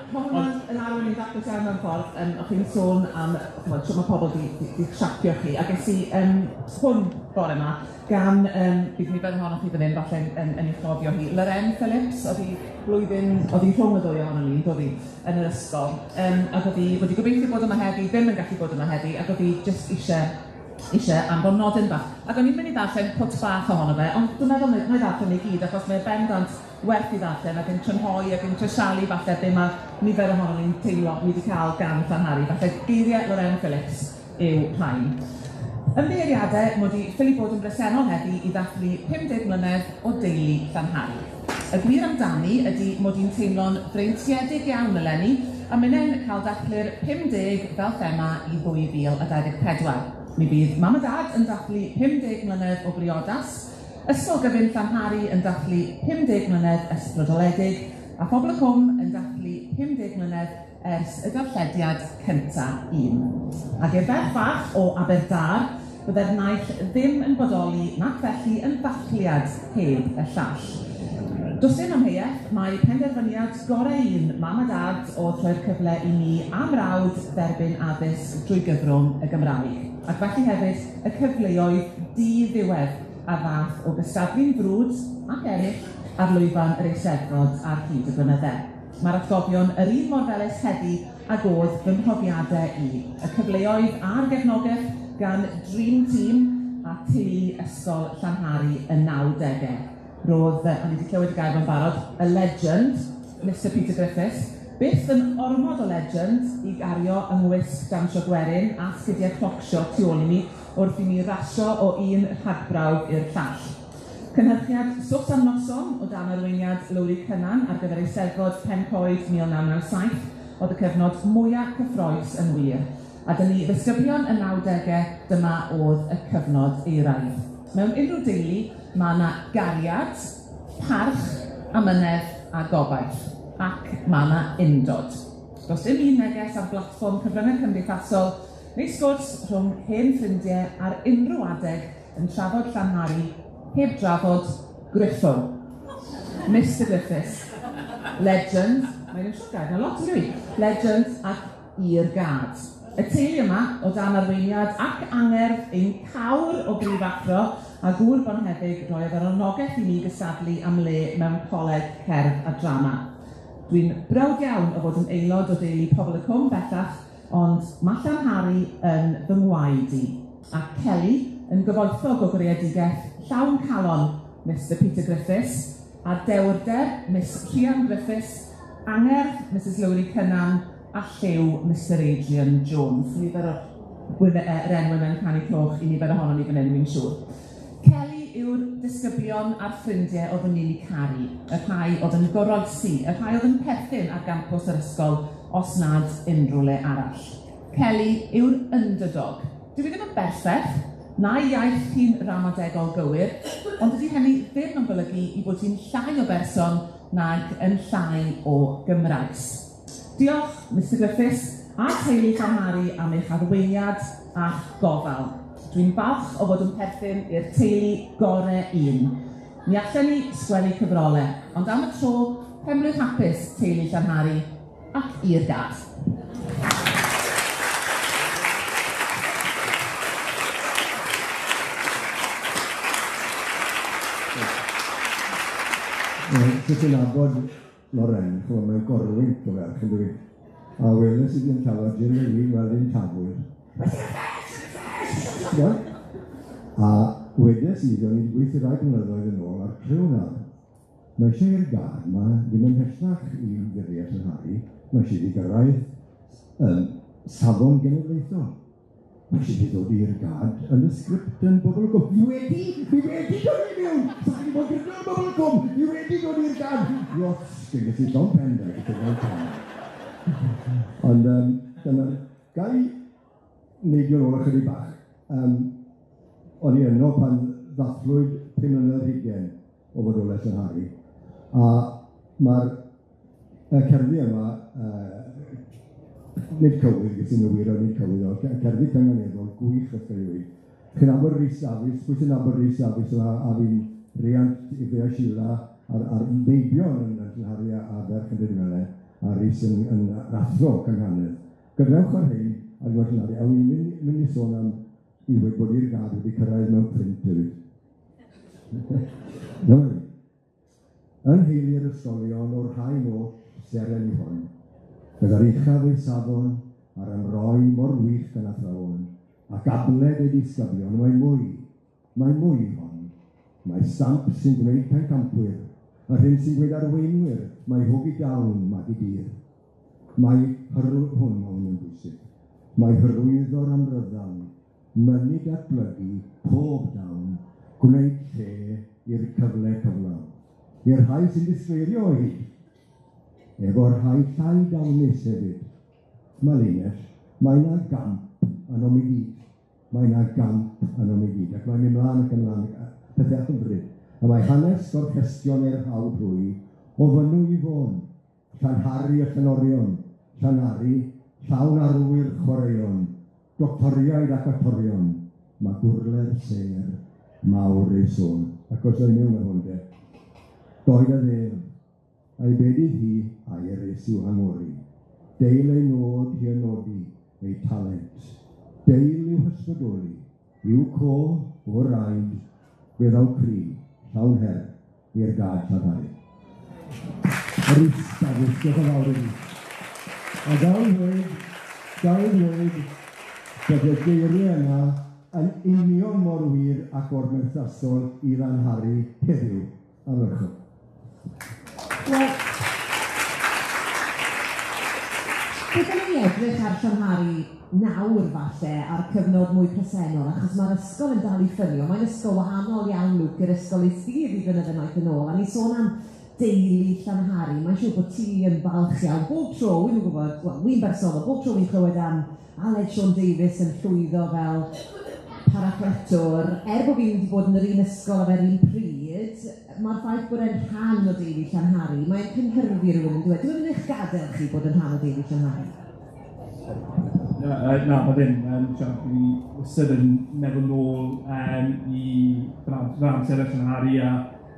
Mae hwnna'n yn arwain i'n daclus iawn mewn ffordd. O'ch chi'n sôn am, ch'mod, shwt mae pobl di siapio chi. A ges i hwn bore yma gan, bydd nifer ohonoch chi fan hyn falle yn ei chofio hi, Lorraine Phillips, oedd hi blwyddyn, oedd hi rhwng y ddwy ohonon ni, doedd hi, yn yr ysgol. Ac oedd hi wedi gobeithio bod yma heddi, ddim yn gallu bod yma heddi, ac oedd hi jyst eisiau anfon nodyn bach. Ac o'n i'n mynd i ddarllen pwt bach ohono fe, ond dwi'n meddwl na i ddarllen i gyd, achos mae bendant werth i ddarllen ac yn trynhoi ac yn trysialu falle be mae nifer ohonon ni'n teimlo ni wedi cael gan Llanhari. Falle geiriau Lorraine Phillips yw rhain. Ymddiheuriadau mod i ffili bod yn bresennol heddi i ddathlu 50 mlynedd o deulu Llanhari. Y gwir amdani ydy mod i'n teimlo'n freintiedig iawn eleni, a minnau'n cael dathlu'r 50 fel thema i 2024. Mi fydd mam a dad yn dathlu 50 mlynedd o briodas, Ysgol Gyfun Llanhari yn dathlu 50 mlynedd ysbrydoledig, a Phobl y Cwm yn dathlu 50 mlynedd ers y darllediad cynta un. Ac i'r ferch fach o Aberdâr, bydde'r naill ddim yn bodoli nac felly yn ddathliad heb y llall. Does dim amheuaeth, mae penderfyniad gorau un mam a dad oedd rhoi'r cyfle i mi am mrawd dderbyn addysg drwy gyfrwng y Gymraeg. Ac felly hefyd y cyfleoedd di-ddiwedd a ddath o gystadlu'n frwd ac ennill ar lwyfan yr Eisteddfod ar hyd y blynydde. Mae'r atgofion yr un mor felys heddi ag oedd fy mhrofiadau i. Y cyfleoedd a'r gefnogaeth gan Dream Team a teulu Ysgol Llanhari y 90au. Roedd, o'n i wedi clywed y gair fo'n barod, y legend, Mr Peter Griffiths, byth yn ormod o legend i gario yng ngwisg dawnsio gwerin a sgidiau clocsio tu ôl i mi wrth i mi rasio o un rhagbrawf i'r llall. Cynhyrchiad Sws am Noson o dan arweiniad Lowri Cynan ar gyfer Eisteddfod Pencoed 1997 oedd y cyfnod mwyaf cyffrous yn wir. A dyn ni ddisgyblion y 90au, dyma oedd y cyfnod euraidd. Mewn unrhyw deulu, mae yna gariad, parch, amynedd a gobaith, ac mae yna undod. Does dim un neges ar blatfform cyfryngau cymdeithasol neu sgwrs rhwng hen ffrindiau ar unrhyw adeg yn trafod Llanhari heb drafod Griffo. Mr Griffiths, legend, mae'n llygad, na lot yn legend ac i'r gad. Y teulu yma, o dan arweiniad ac angerdd ein cawr o brif athro a gŵr bonheddig roedd yr anogaeth i ni gystadlu am le mewn coleg cerdd a drama. Dwi'n browd iawn o fod yn aelod o deulu Pobol y Cwm bellach, ond mae Llanhari yn fy ngwaed i, a Kelly yn gyfoethog o greadigaeth llawn calon Mr Peter Griffiths, a dewrder Miss Rhian Griffiths, angerdd Mrs Lowri Cynan, a lliw Mr Adrian Jones. Nifer o'r yr enwau mewn canu cloch i nifer ohonon ni fan hyn, fi'n siŵr. Kelly yw'r disgyblion a'r ffrindiau oeddwn ni'n eu caru, y rhai oedd yn goroesi, y rhai oedd yn perthyn ar gampws yr ysgol os nad unrhyw le arall. Kelly yw'r underdog. Dyw hi ddim yn berffaith, na'i iaith hi'n ramadegol gywir, ond dydy hynny ddim yn golygu i bod hi'n llai o berson nag yn llai o Gymraes. Diolch, Mr Griffiths, a teulu Llanhari am eich arweiniad a'ch gofal. Dwi'n falch o fod yn perthyn i'r teulu gore un. Mi allan ni sgwennu cyfrolau, ond am y tro, penblwydd hapus teulu Llanhari ac i'r gad. Sut ti'n nabod Loren, ch'mo' mae'n gorwynt o ferch yndyw 'i? A weles i 'di yn tafod Jim a fi'n gweld un tafwyr. T'mod? A wedes i, o'n i 'di gweithio rai blynyddoedd yn ôl a'r criw 'na, mae eisiau i'r gad 'ma fynd ymhellach i ymddiried yn Harry, mae eisiau iddi gyrraedd safon genedlaethol. Mae eisiau iddi ddod i'r gad yn y sgript yn Bobol y Cwm. Fi wedi, fi wedi dod i mewn! Sa chi 'di bod gyda Bobol y Cwm! Fi wedi dod i'r gad! Rots, ges i llond pen 'da gyda fel. Ond dyna'r... Ga i neidio nôl ychydig bach? O'n i yno pan ddathlwyd 5 mlynedd ar hugain o fodolaeth Llanhari, a ma'r y cerddi yma, nid cywydd, ges i'n gywiro, nid cywydd, ond cerddi cynganeddol gwych wrth gael ei weud. Chi'n nabod Rhys Dafis, pwy sy'n nabod Rhys Dafis yma, a fi'n riant i Dea Sheila, a'r meibion yn Llanhari a ferch yn dod i mewn, a Rhys yn athro cynghanedd. Gadewch ar hyn, a gweld Llanhari, a wi'n mynd i sôn am i ddweud bod i'r gad wedi cyrraedd mewn print hefyd. Dyma ni. Yn nheulu'r ysgolion o'r rhai oll seren i hwn, gyda'r uchaf ei safon a'r ymroi mor wych gan athrawon, ac abled ei disgyblion, mae mwy i hon. Mae stamp sy'n gwneud pencampwyr, yr hyn sy'n gwneud arweinwyr, mae hogi dawn magu dir. Mae hwn yn bwysig. Mae hyrwyddo'r amryddawn, mynnu datblygu pob dawn, gwneud lle i'r cyfle cyflawn. I'r rhai sy'n disgleirio o hyd, efo'r rhai llai dawnus hefyd. Mae linell, mae 'na gamp ynom i gyd. Mae 'na gamp ynom i gyd, ac mae'n mynd mlaen ac ymlaen, pethau hyfryd. A mae hanes gorchestion i'r rhawd hwy, o Fynwy i Fôn, Llanhari a Llanorion, Llanhari, llawn arwyr chwaraeon, doctoriaid ac actorion, mae gwrle'r sêr mawr ei sôn. Ac os o'i mewn ar hwn de, doed a ddêl, a'i bedydd hi a'i erys i'w hangori. Deil ei nod hi yn nodi ei talent. Deil i'w hysbrydoli, i'w co o'r raid, fe ddaw cri, llawn her, i'r gad Llanhari. Rhys Dafis, diolch yn fawr i fi. A gael dweud bod y geiriau yna yn union mor wir ac o'r merthyrsol i Lanhari heddiw. Ardderchog. Wel, beth am i ni edrych ar Llanhari nawr falle, a'r cyfnod mwy presennol, achos mae'r ysgol yn dal i ffynnu, mae'n ysgol wahanol iawn, Luke, i'r ysgol i ti i flynyddoedd maith yn ôl, a ni sôn am deulu Llanhari, mae'n siŵr bod ti yn falch iawn, bob tro, wi'n gwybod, wel, wi'n bersonol, bob tro fi'n clywed am Aled Siôn Davies yn llwyddo fel paraffretwr, bod fi wedi bod yn yr un ysgol a fe'r un pryd, mae'r ffaith bod e'n rhan o deulu Llanhari, mae'n cynhyrfu rhywun yn dweud, dwi'n eich gadael chi bod yn rhan o deulu Llanhari. Na, ma' ddim. Fi wastad yn meddwl nôl i fy amser yn Llanhari a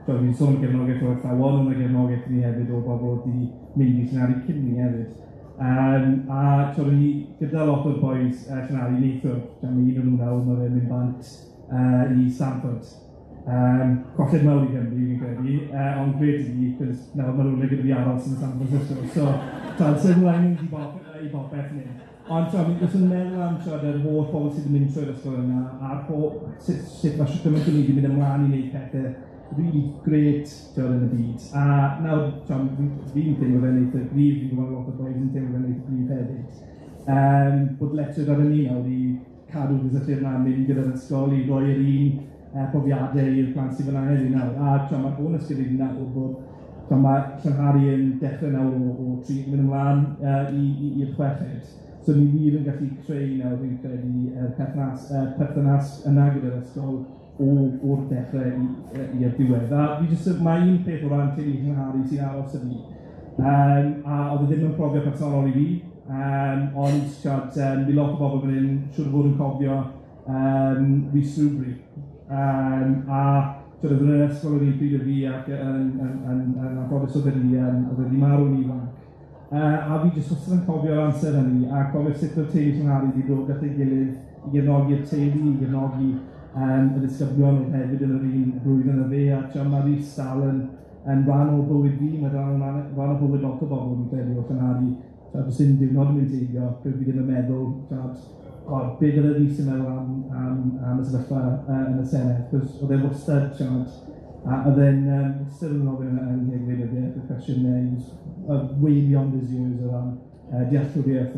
fi'n sôn am gefnogaeth o'r athrawon, ond y gefnogaeth ni hefyd o bobl oedd 'di mynd i Llanhari cyn ni hefyd. A o'n i gyda lot o'r bois Llanhari neithiwr, ma' un o'n nhw nawr, ma' fe'n mynd bant i Stanford. Colled mawr i Gymru, fi'n credu, ond grêt i fi, cos nawr ma' rywle gyda fi aros yn San Francisco, so silver linings i bopeth fan hyn. Ond fi jyst yn meddwl am yr holl bobl sydd wedi mynd trwy'r ysgol yna, a'r holl sut mae shwt gymaint o ni wedi mynd ymlaen i wneud pethe really grêt yn y byd. A nawr, fi'n teimlo fe'n eitha gryf, fi'n gwybod lot o bois yn teimlo fe'n eitha gryf hefyd. Bod lecture ar y ni nawr i cadw gysylltiad yna, mynd gyda'r ysgol, i roi'r un profiadau i'r plant sydd fyna heddiw nawr. A mae'r bonus gyda fi nawr bod mae Llanhari yn dechrau nawr o 3 yn mynd ymlaen i'r chweched. So ni wir yn gallu creu nawr, fi'n credu, perthynas yna gyda'r ysgol o'r dechrau i'r diwedd. A fi jyst, mae un peth o ran teulu Llanhari sy'n aros i fi, a oedd e ddim yn profiad personol i fi, ond fi lot o bobl fan hyn siŵr o fod yn cofio Rhys Rwbri. A oedd yn yr ysgol yr un pryd o fi ac yn anffodus oedd wedi marw'n ifanc. A fi jyst wastad yn cofio'r amser hynny, a cofio sut oedd teulu Llanhari wedi dod at ei gilydd i gefnogi'r teulu, i gefnogi y disgyblion oedd hefyd yn yr un blwyddyn â fe, a mae Rhys dal yn rhan o bywyd fi, mae rhan o bywyd lot o bobl fi'n credu o Llanhari. Does dim diwrnod yn mynd heibio, pryd fi ddim yn meddwl, be fydde Rhys yn meddwl am y sefyllfa yn y Senedd, cos oedd e wastad, a oedd e'n wastad yn ofyn yn nghyfeiriad y cwestiynau, he was way beyond his years o ran dealltwriaeth e.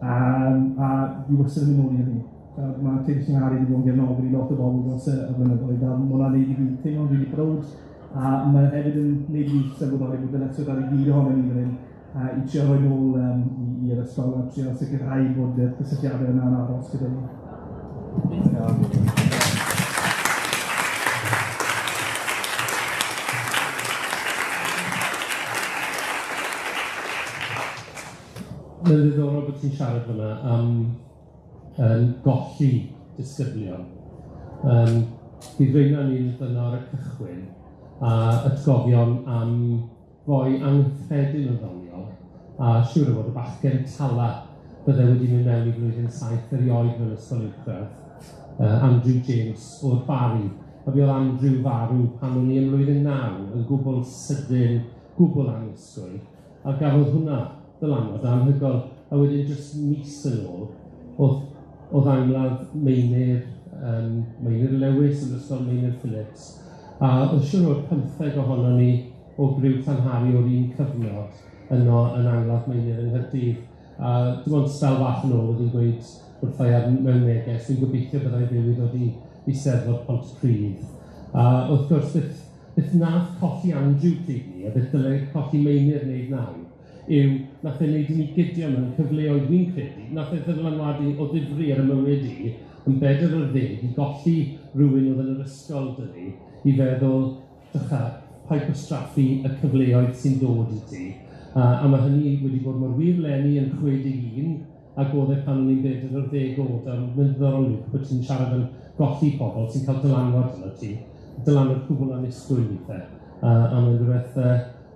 A fi wastad yn mynd nôl i hynny. Mae teulu Llanhari wedi bod yn gefnogol i lot o bobl dros y blynyddoedd, a ma' hwnna'n neud i fi teimlo'n rili browd, a mae hefyd yn neud i fi sylweddoli bod dyletswydd ar i gyd ohonon ni fan hyn i trio rhoi nôl i'r ysgol a trio sicrhau bod y cysylltiadau yna'n aros gyda ni. Mae'n ddiddorol bod ti'n siarad fyna am golli disgyblion. Bydd rheina ni'n yno ar y cychwyn a atgofion am foi anghyffredin o ddoniol, a siŵr o fod y bachgen tala bydde wedi mynd mewn i flwyddyn 7 erioed mewn ysgol uwchradd, Andrew James o'r Barri. A fi oedd Andrew farw pan o'n i ym mlwyddyn 9, yn gwbl sydyn, gwbl annisgwyl, a gafodd hwnna ddylanwad anhygoel. A wedyn jyst mis yn ôl, oedd angladd Meinir, Meinir Lewis yn ysgol Meinir Phillips, a oedd siŵr o'r 15 ohonon ni o griw Llanhari o'r un cyfnod yno yn angladd Meinir yng Nghaerdydd. A dim ond sbel fach yn ôl oedd hi'n gweud wrtha i ar mewn neges, dwi'n gobeithio byddai fyw i ddod i Eisteddfod Pontypridd. A wrth gwrs, beth nath colli Andrew pryd ni, a beth dylai colli Meinir wneud nawr, yw nath e wneud i ni gydio mewn cyfleoedd fi'n credu, nath e ddylanwadu o ddifri ar y mywyd i, yn 14 i golli rhywun oedd yn yr ysgol 'da ni, i feddwl, drycha, paid gwastraffu y cyfleoedd sy'n dod i ti. A mae hynny wedi bod mor wir leni yn 61, ac oedd e pan o'n i'n 14 oed, a mae'n ddiddorol Luke, bod ti'n siarad am golli pobl sy'n cael dylanwad yno ti, dylanwad cwbl annisgwyl weithiau. A mae'n rhywbeth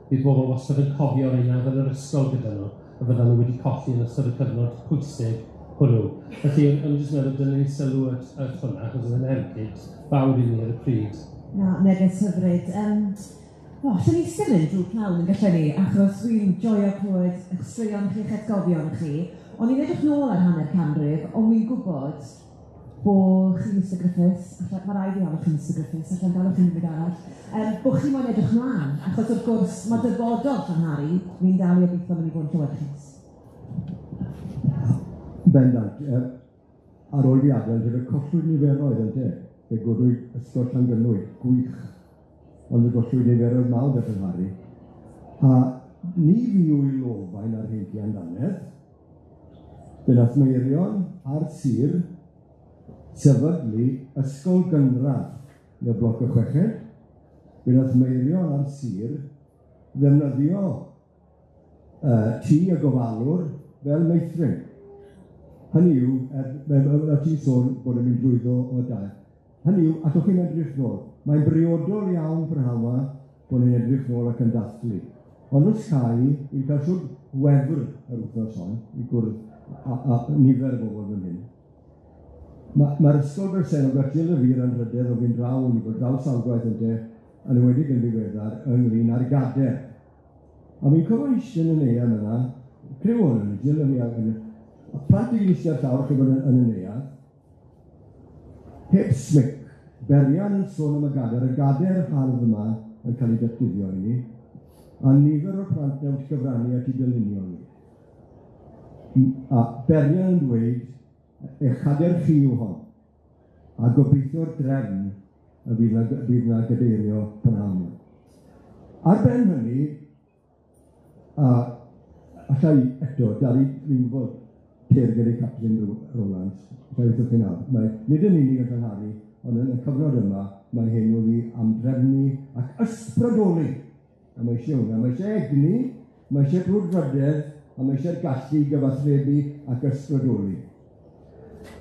bydd bobl wastad yn cofio reina oedd yn yr ysgol gyda nhw, a fyddan nhw wedi colli yn ystod y cyfnod pwysig hwnnw. Felly, o'n i jyst meddwl dylwn ni sylw at hwnna, achos oedd e'n ergyd fawr i ni ar y pryd. Na, neges hyfryd. Allen ni still mynd drwy'r pnawn yn gallen ni, achos dwi'n joio clywed eich straeon chi, eich atgofion chi. O'n i'n edrych nôl ar hanner canrif, ond wi'n gwybod bo chi, Mr Griffiths, mae rhaid i alw chi Mr Griffiths, allan galw chi'n byd arall, bo chi moyn edrych mlaen, achos wrth gwrs mae dyfodol Llanhari, fi'n dal i obeithio mynd i fod yn llewyrchus. Bendant, ar ôl fi adael, fe collwyd niferoedd ynte, fe godwyd Ysgol Llangynwy, gwych, ond fe gollwyd niferoedd mawr ar Llanhari. A ni fuw i Lofain ar Heigian Dannedd, fe nath Meirion a'r sir sefydlu ysgol gynradd yn y bloc y chweched. Fe nath Meirion a'r sir ddefnyddio tŷ y gofalwr fel meithrin. Hynny yw, fel ti'n sôn bod yn mynd drwyddo o dair. Hynny yw, allwch chi'n edrych nôl. Mae'n briodol iawn prynhawn 'ma bod ni'n edrych nôl ac yn dathlu. Ond os ca i, wi'n cael shwd wefr yr wythnos hon i gwrdd â nifer o bobl fan hyn. Mae'r ysgol bresennol, gath Jill a fi'r anrhydedd o fynd draw, ni bod draw sawl gwaith ynte, yn enwedig yn ddiweddar, ynglyn â'r gader. A fi'n cofio eistedd yn y neuadd yna, criw o'n ni, Jill a fi a plant i gyd eistedd ar llawr, chi'n bod yn y neuadd, heb smic, Berian yn sôn am y gader hardd yma yn cael ei datguddio i ni, a nifer o'r plant mewn gyfrannu at ei dylunio ni. A Berian yn dweud, eich cader chi yw hon, a gobeithio'r drefn y bydd na gadeirio prynhawn yma. Ar ben hynny, a alla i eto, dal i fi'n gwybod teyrnged i Catrin Rowlands, alla i wrthych chi nawr, mae nid yn unig yn Llanhari, ond yn y cyfnod yma, mae hyn wedi am drefnu ac ysbrydoli. A mae eisiau hwnna, mae eisiau egni, mae eisiau brwdfrydedd, a mae eisiau'r gallu i gyfathrebu ac ysbrydoli.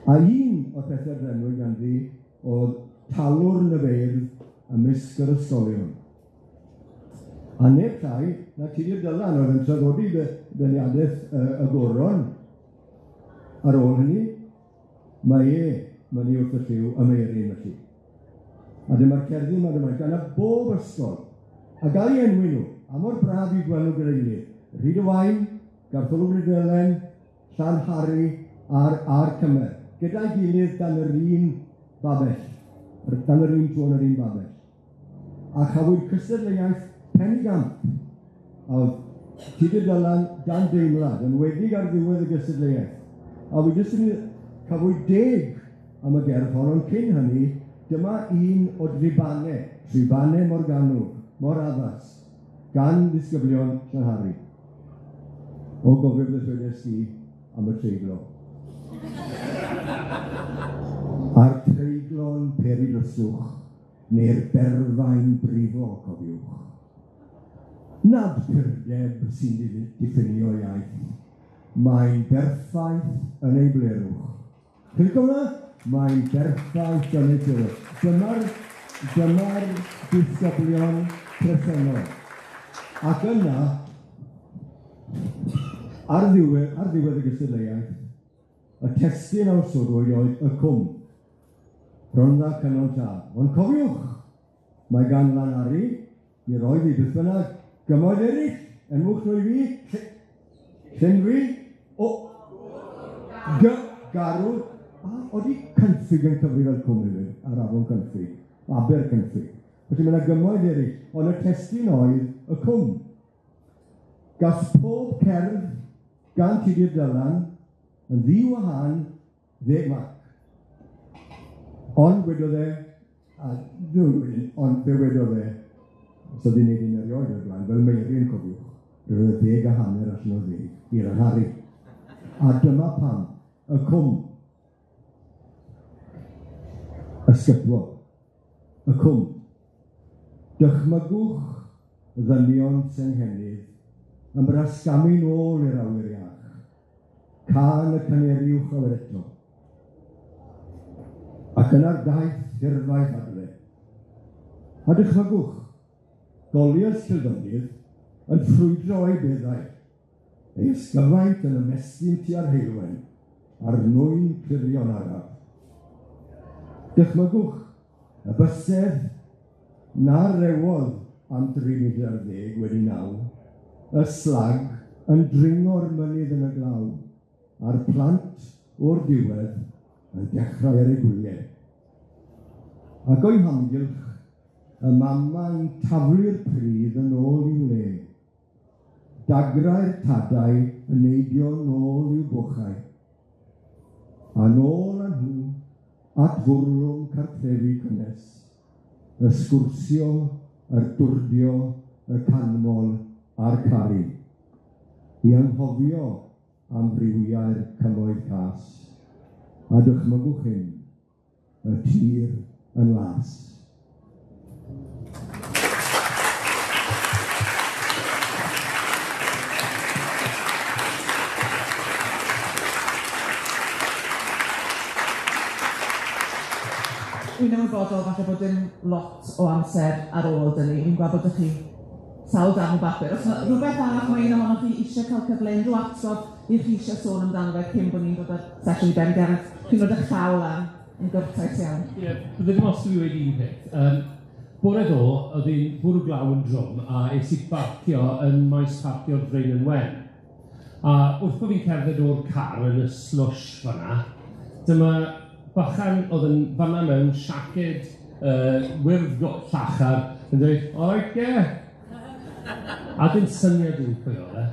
A un o'r pethau drefnwyd ganddi oedd talwrn y beirdd ymysg yr ysgolion. A neb llai na Tudur Dylan oedd yn traddodi beirniadaeth y goron. Ar ôl hynny, mae e, mae ni wrth y llyw, y Meiryn felly. A dyma'r cerddi yma, dyma gan y bob ysgol. A gael ei enwi nhw, a mor braf i gweld nhw gyda'i gilydd. Rhyd y Waun, Garth Olwg Rhydwelen, Llanhari a'r Cymer. Gyda'i gilydd dan yr un babell, dan yr un to yn yr un babell. A chafwyd cystadleuaeth penigamp, a oedd Tudur Dylan dan deimlad, yn wedig ar ddiwedd y gystadleuaeth. A wy jyst yn cafwyd 10 am y gerdd hon, ond cyn hynny, dyma un o dribannau Morgannwg, mor addas, gan ddisgyblion Llanhari. O gofio beth wedes i am y treiglo. A'r treiglo'n peri dryswch, neu'r berfain brifo, cofiwch. Nad purdeb sy'n diffinio iaith, mae'n berffaith yn ei blerwch. Chi'n licio hwnna? Mae'n berffaith yn ei blerwch. Dyma'r disgyblion presennol. Ac yna, ar ddiwedd y gystadleuaeth, y testun a osodwyd oedd y cwm, Rhondda Cynon Taf. Ond cofiwch, mae gan Lanhari, mi roedd hi beth bynnag, gymoedd eraill, enwch nhw i fi, Llynfi, o, G, Garw, a odi Cynffig yn cyfri fel cwm hefyd, ar afon Cynffig, Aber Cynffig. Felly mae yna gymoedd eraill, ond y testun oedd y cwm. Gas pob cerdd gan Tudur Dylan yn ddiwahân 10 marc. Ond wedodd e, a ond fe wedodd e, so di wneud un erioed o'r blaen, fel Meiryn cofiwch, roedd e 10.5 allan o 10 i Lanhari. A dyma pam, y cwm, ysgytwol, y cwm. Dychmygwch ddynion senghennydd yn brasgamu nôl i'r awyr iach. Cân y caneri uwch eto. Ac yna'r daith hirfaith adre. A dychmygwch, Goliath Cilfynydd yn ffrwydro o'i beddau, ei ysgyfaint yn ymestyn tua'r heulwen, a'r nwyn clirio'n araf. Dychmygwch, y bysedd na rewodd am 3.10 wedi 9, y slag yn dringo'r mynydd yn y glaw, a'r plant o'r diwedd yn dechrau ar eu gwyliau. Ac o'i hamgylch, y mamau'n taflu'r pridd yn ôl i'w le. Dagrau'r tadau yn neidio nôl i'w bochau. A nôl â nhw at fwrlwm cartrefi cynnes, y sgwrsio, yr dwrdio, y canmol a'r caru. I anghofio am friwiau'r cymoedd cas, a dychmygwch hyn, y tir yn las. Dwi'n ymwybodol falle bod dim lot o amser ar ôl 'da ni. Fi'n gweld bod 'da chi sawl darn o bapur. Os ma' rhywbeth arall mae un ohonoch chi eisiau cael cyfle, unrhyw atgof i chi eisiau sôn amdano fe cyn bod ni'n dod â'r sesiwn i ben. Gareth, chi'n rhoi eich llaw lan yn gwrtais iawn. Ie, bydde dim os dwi wedi un peth. Bore ddo, oedd hi'n bwrw glaw yn drwm a es i barcio yn maes parcio'r Draenen Wen. A wrth bod fi'n cerdded o'r car yn y slush fan'na, dyma bachan oedd yn fan'na mewn siaced wyrdd llachar yn dweud, "All right, yeah." A dim syniad i fi pwy oedd e.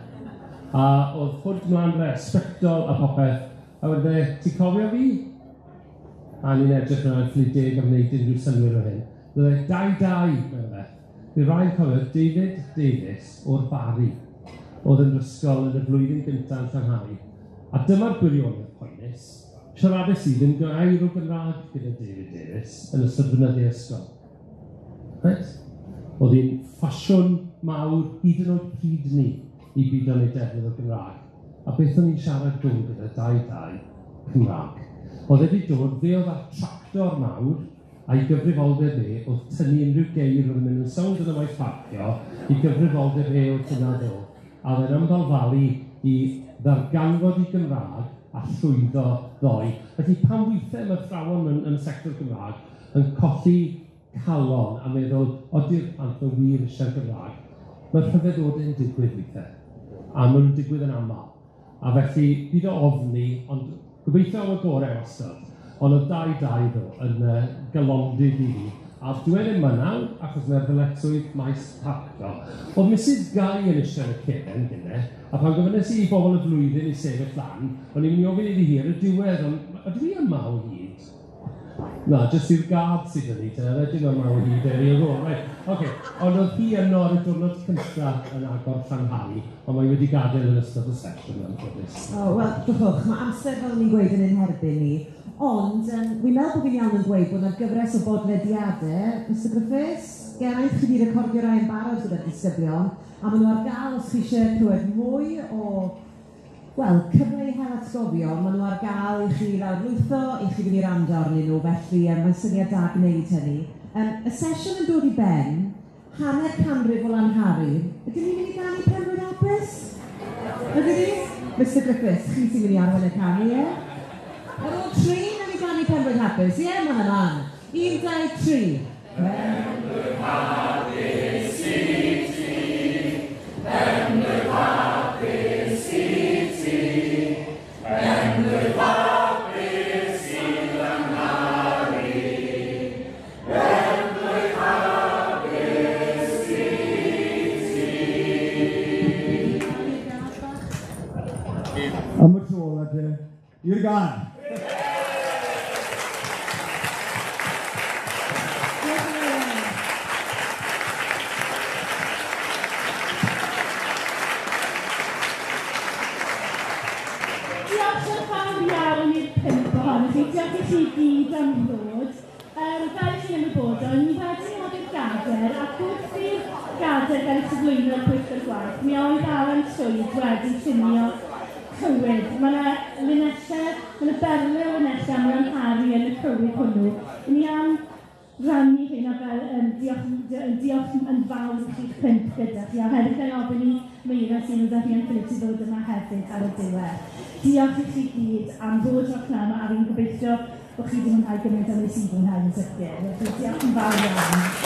A oedd hood mlaen fe, sbectol a popeth. A wedyn e, "Ti'n cofio fi?" A ni'n edrych yna, ffili deg am wneud unrhyw synnwyr o hyn. Bydde dau dau, meddai fe. Fi rhaid cofio David Davies o'r Barri, oedd yn ysgol yn y flwyddyn gyntaf yn Llanhari. A dyma'r gwirionedd poenus. Siaradais i ddim gair o Gymraeg gyda David Davies yn ystod fy ysgol. Right? Oedd hi'n ffasiwn mawr hyd yn oed pryd ni i byd o'n ei defnydd o Gymraeg. A beth o'n i'n siarad dod gyda dau dau Cymraeg. Oedd e wedi dod, fe oedd â tractor mawr, a'i gyfrifoldeb e oedd tynnu unrhyw geir oedd yn mynd yn sownd yn y maes parcio, i gyfrifoldeb e oedd hynna ddo. A oedd e'n ymddalfalu i ddarganfod i Gymraeg a llwyddo ddoe. Felly pan weithiau mae athrawon yn y sector Gymraeg yn colli calon a meddwl, ody'r plant yn wir eisiau'r Gymraeg, mae'r rhyfeddodau'n digwydd weithiau. A maen nhw'n digwydd yn aml. A felly, byd o ofni, ond gobeithio am y gorau wastad. Ond oedd dau dau ddo yn galondid i fi. A dwi e ddim yma nawr, achos mae'r ddyletswydd maes parcio. Oedd Mrs Guy yn eisiau yn y cefn gynne, a pan gofynnes i bobl y flwyddyn i sefyll lan, o'n i'n mynd i ofyn iddi hi ar y diwedd, ond ydw i yma o hyd? Na, jyst i'r gad sydd yn ei te, ydyn yma o hyd, er i'r ôl, right. Okay. Ond oedd hi yno ar y diwrnod cyntaf yn agor Llanhari, ond mae wedi gadael yn ystod y sesiwn, anffodus. O, wel, drychwch, mae amser fel ni'n gweud yn ein herbyn ni, ond wi'n meddwl bod fi'n iawn yn gweud bod yna gyfres o bodlediadau, Mr Griffiths, Geraint, chi wedi recordio rai yn barod gyda'r disgyblion, a maen nhw ar gael os chi eisiau clywed mwy o, wel, cyfle i hel atgofion, maen nhw ar gael i chi lawrlwytho, i chi fynd i rando arnyn nhw, felly mae'n syniad da gwneud hynny. Y sesiwn yn dod i ben, hanner canrif o Lanhari, ydyn ni'n mynd i ganu Penblwydd Hapus? Ydyn ni? Mr Griffiths, chi sy'n mynd i arwain y canu, ie? Ar ôl tri, nawn ni ganu Penblwydd Hapus, ie, man a man. 1, 2, 3. Penblwydd hapus i ti, penblwydd hapus i ti, penblwydd hapus i Lanhari, penblwydd hapus i ti. Am y tro ola te, i'r gad! Diolch yn fawr iawn i'r pump ohonoch chi. Diolch i chi gyd am ddod. Fel chi'n ymwybodol, ni wedi nodi'r gader, ac wrth i'r gader gael ei chyflwyno i'r pwyllgor gwaith, mi oedd Alan Llwyd wedi llunio cywydd. Mae yna linellau, mae yna berle o linellau am Lanhari yn y cywydd hwnnw. Ni am rannu hyn a fel diolch yn fawr i chi'ch pump gyda chi, a hefyd gael ofyn i Meira sy'n dod â Rhian Phillips i ddod yma hefyd ar y diwedd. Diolch i chi gyd am ddod o'r pnawn a fi'n gobeithio bod chi wedi mwynhau gymaint o nes i fwynhau yn sicr. Felly diolch yn fawr iawn.